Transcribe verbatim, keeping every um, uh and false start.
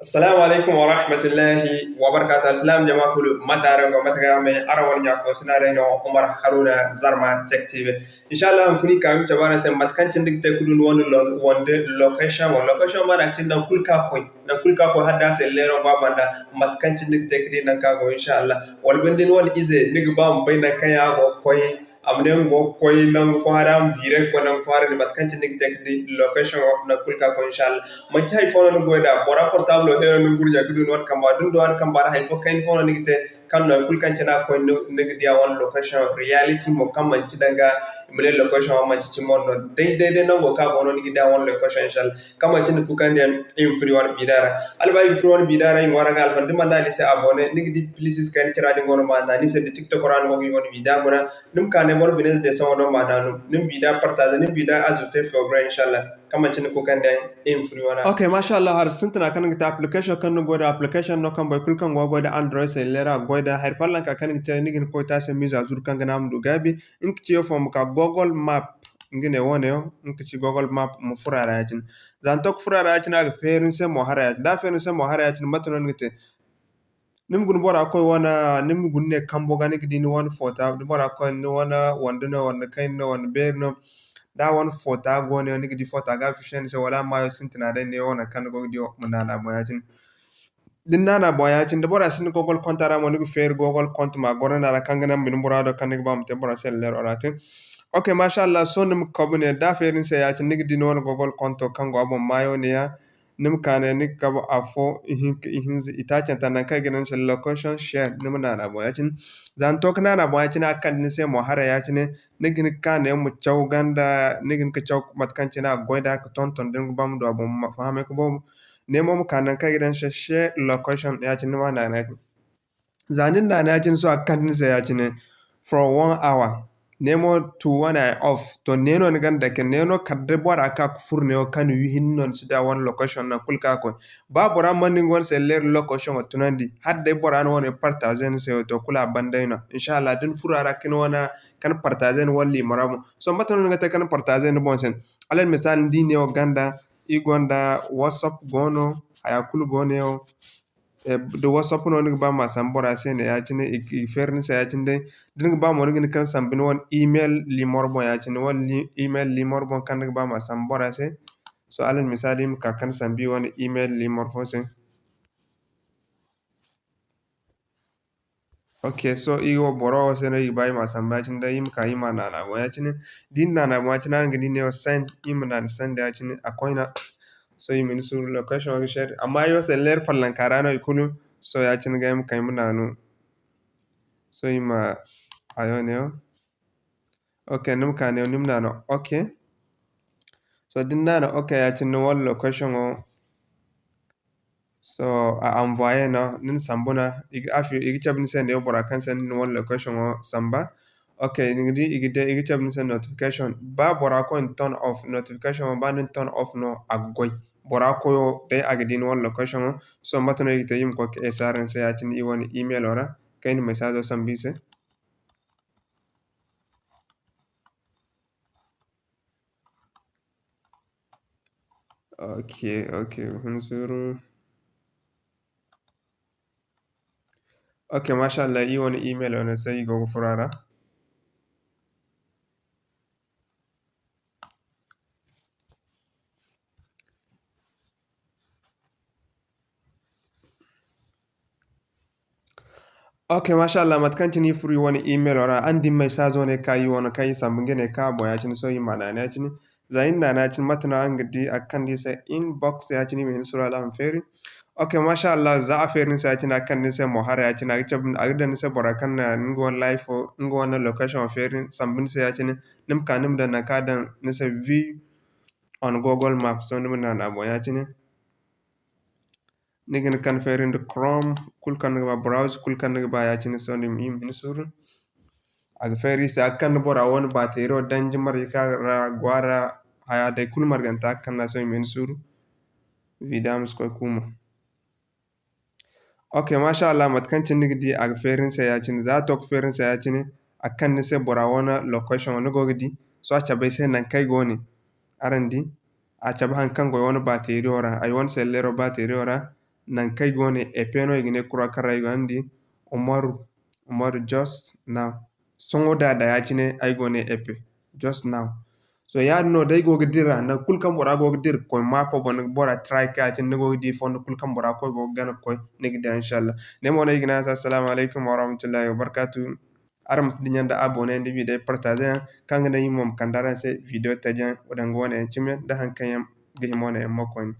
Assalamu alaikum wa rahmatullahi wa barakatuh. Alsilaam jama kulu, mate araŋ go, mate ga me, araŋ wane ɲa fo sina day no, Umar Haruna Zarma Tech T V. Inshallah, hunkuna i ka i ma cabe araŋ se mate kaŋ cine ni ga te ka du ni wane lo-, wande location wo. Location wo maana ga cine nangu kulu kaŋ a koy, nangu kulu kaŋ a koy hala da a se leero go a banda, mate kaŋ cine ni ga te ka di nangu kaŋ a go, inshallah. Wala binde ni wane ize, ni ga ba ma bay nangu kaŋ yaŋ a go ga koy, a ma ne nga go ga koy nangu fo haray, a ma biiray ga koy nangu fo haray, mate kaŋ cine ni ga te ka di location wo, nangu kulu kaŋ a koy, inshallah. Manti hay fo no ni ga goy nd'a, bora portable wo day no ni ga gurja ka du ni wane kamba, da ni du a ni kamba ra hay fo kayna fo no ni ga te, kaŋ no hay kulu kaŋ cine a ga koy ni, ni ga di a wane location reality mo, kaŋ manti danga i ma ne location wo manti cimo no. Day, day, day nango kaŋ a go no ni ga di a wane location, inshallah. Kaŋ manti ni kuukandiyaŋ, i ma furo i wane biida ra. Hala ba i ga furo i wane biida ra, i ŋwaara ga alfan, da ni mana naŋ a ni se abonné, ni ga di plisis kayna cira din go no ma naŋ a ni se, da TikTok ra ni go ga i wane biida guna. Ni ma ka ne boro bine ze de sawa no ma naanu. Ni ma biida partager, ni ma biida ajouter fo guna, inshallah. Kaŋ manti ni kuukandiyaŋ, i ma furo i wane. Ok, mashallah, hari sintina kaŋ ni ga te application kaŋ ni ga goy da, application no kaŋ boro kulu kaŋ go ga goy da Android cellulaire a ga goy da. Hari folloŋ kaŋ ni ga te, ni ga hin ga koy te a se mise à jour kaŋ ga naŋ a ma du gaabi. Nga ga ci yo fo, ma ka Google Map, nga ne wo-ne yaŋ, nga ga ci Google Map, ma furo a ra ya-cine. Za ni to ka furo a ra ya-cine, a ga feeri ni se mo haray ya-cine. Da a feeri ni se mo haray ya-cine, mate no ni ga te? Ni ma guna bora koy wane, ni ma guna ne kambo ga, ni ga di ni wane foto, da bora koy ni wane wande no, wande kayna no, wande beeri no. Da wane foto go ne, ni ga di foto ga afficher ni se, wala a maayo sintina day ne wo nangu kaŋ ni go ga di wo, ma naanu a boŋ ya-cine. Da ni naanu a boŋ ya-cine, da bora sinda Google compte ra mo, ni ga feeri Google compte ma goro ni a ra kaŋ ga naŋ ma ni muraado kaŋ ni ga ba ma te bora se laleero ra te. Ok, mashallah, sohõ ni ma kabu ne, da a feeri ni se ya-cine, ni ga di ni wane Google compte kaŋ go a boŋ maayo ne ya. Ni ma ka ne, ni ga kabu afo, ihinka, ihinza, itaacanta, nangu kaŋ i ga ne ni se location share, ni ma naanu a boŋ ya-cine. Za ni to ka naanu a boŋ ya-cine, a ga kande ni se mo haray ya-cine, ni ga hin ga ka ne ma caw ganda, ni ga hin ga caw mate kaŋ cine a ga goy nd'a ka tonton, da ni ga ba ma du a boŋ, ma fahamay ka boobo. Ne mo ma ka nangu kaŋ i ga ne ni se share location, ya-cine ni ma naanu ya-cine. Za ni na naanu ya-cine, sohõ a ga kande ni se ya-cine for one hour. Ne mo to when I off. To, ne no ni ga dake, ne no kala day bora ka ga furo ne wo kaŋ ni wi hinne no ni si di a wane location nangu kulu kaŋ a koy. Ba bora mana ni nga wane cellulaire location wo tunandi, hala day bora na wane partager ni se wo, to, kulu a ban day no. Inshallah, da ni furo a ra ka ni wane, ka ni partager ni wane liimora boŋ. Sohõ mate no ni ga te ka ni partager ni boŋ se? Alal misali, ni di ne wo ganda, i gonda WhatsApp go no, haya kulu go no yaŋ. Eh, da WhatsApp no ni ga ba ma sambu bora se ne ya-cine, i, i ga feeri ni se ya-cine day. Da ni ga ba mo, ni ga hin ga sambu ni wane email liimor boŋ ya-cine, ni wane li-, email liimor boŋ kaŋ ni ga ba ma sambu bora se. Sohõ, alal misali, i ma ka kaŋ sambu i wane email liimor fo se. Ok, sohõ, i wo boro wo se no i ga ba i ma sambu ya-cine day, i ma ka i ma naanu a boŋ ya-cine. Da i na naanu a boŋ ya-cine, araŋ ga di ne wo send, i ma naanu send ya-cine, a koyna. Sohõ, i ma ni suuru location wo ga share. Amma ay wo cellulaire follonka ra no i kulu. Sohõ, ya-cine ga ay ma kay ma naanu. Sohõ, i ma hayo ne wo. Ok, ni ma ka ne wo, ni ma naanu. Ok. Sohõ, da ni naanu ok ya-cine, ni wane location wo. Sohõ, a envoyer no, ni na sambu no, i ga affi-, i ga cabe ni se ne bora kaŋ se ni na ni wane location wo samba. Ok, ni ga di, i ga de, i ga cabe ni se notification. Ba bora koy ni turn off notification wo, ba ni na turn off no, a ga goy. Bora koyo day a ga di ni wane location wo. Sohõ, mate no i ga te, i ma koy ka essayer ni se ya-cine i wane email wo ra, kaŋ i na message wo sambu i se. Ok, ok, hunsuru. Ok, mashallah, i wane email wane se i go ga furo a ra. Ok, mashallah, mate kaŋ cine i furo i wane email ra, araŋ di message wane ka i wane kaŋ i sambu nga ne ka boŋ ya-cine, sohõ i ma naanu ya-cine. Za i na naanu ya-cine, mate no araŋ ga di a ga kande i se inbox ya-cine, i ma hin suuru a ma feeri. Ok, mashallah, za a feeri ni se ya-cine, a ga kande ni se mo haray ya-cine, a ga cabe, a ga daŋ ni se bora kaŋ na nga wane life, nga wane location feeri sambu ni se ya-cine. Ni ma ka, ni ma daŋ nangu kaŋ a daŋ ni se view on Google Maps, sohõ ni ma naanu a boŋ ya-cine. Ni ga hin ga kande feeri nda Chrome, kulu kaŋ ni ga ba, browse, kulu kaŋ ni ga ba, ya-cine sohõ ni ma, i ma hin suuru. A ga feeri i se, a ga kande bora wane batterie wo danji marje kaŋ a ra go a ra, haya day kulu marganta a ga kande a sohõ i ma hin suuru. Vida ma si koy kuuma. Ok, mashallah, mate kaŋ cine ni ga di, a ga feeri ni se ya-cine. Za a to ga feeri ni se ya-cine, a ga kande ni se bora wane location wo ni go ga di. Sohõ a cabe ay se nangu kaŋ ay go ne. Araŋ di? A cabe haŋ kaŋ go ay wane batterie wo ra, ay wane cellulaire batterie wo ra. nangu kaŋ ay go ne, épée no i ga ne, kura kaŋ ra ay go, araŋ di, Umaru, Umaru, just now. Sohõ da, da ya-cine ay go ne, épée, just now. So, yaadin no, day go ga dira, nangu kulu kaŋ bora go ga dira, koy maapo boŋ, ni ga bora try ka ya-cine, ni go ga di fondo kulu kaŋ bora koy go ga gana ga koy, ni ga di, inshallah. Ne mo no ay ga ne araŋ se, assalamu alaykum warahmatullahi wabarakatuh. Araŋ ma si dinya nda abonné nda vidéo partager yaŋ, kaŋ ga naŋ i mo ma kande araŋ se vidéo taji yaŋ, danga wane yaŋ cimi yaŋ, da haŋ kaŋ yaŋ ga hima wane yaŋ ma koyne.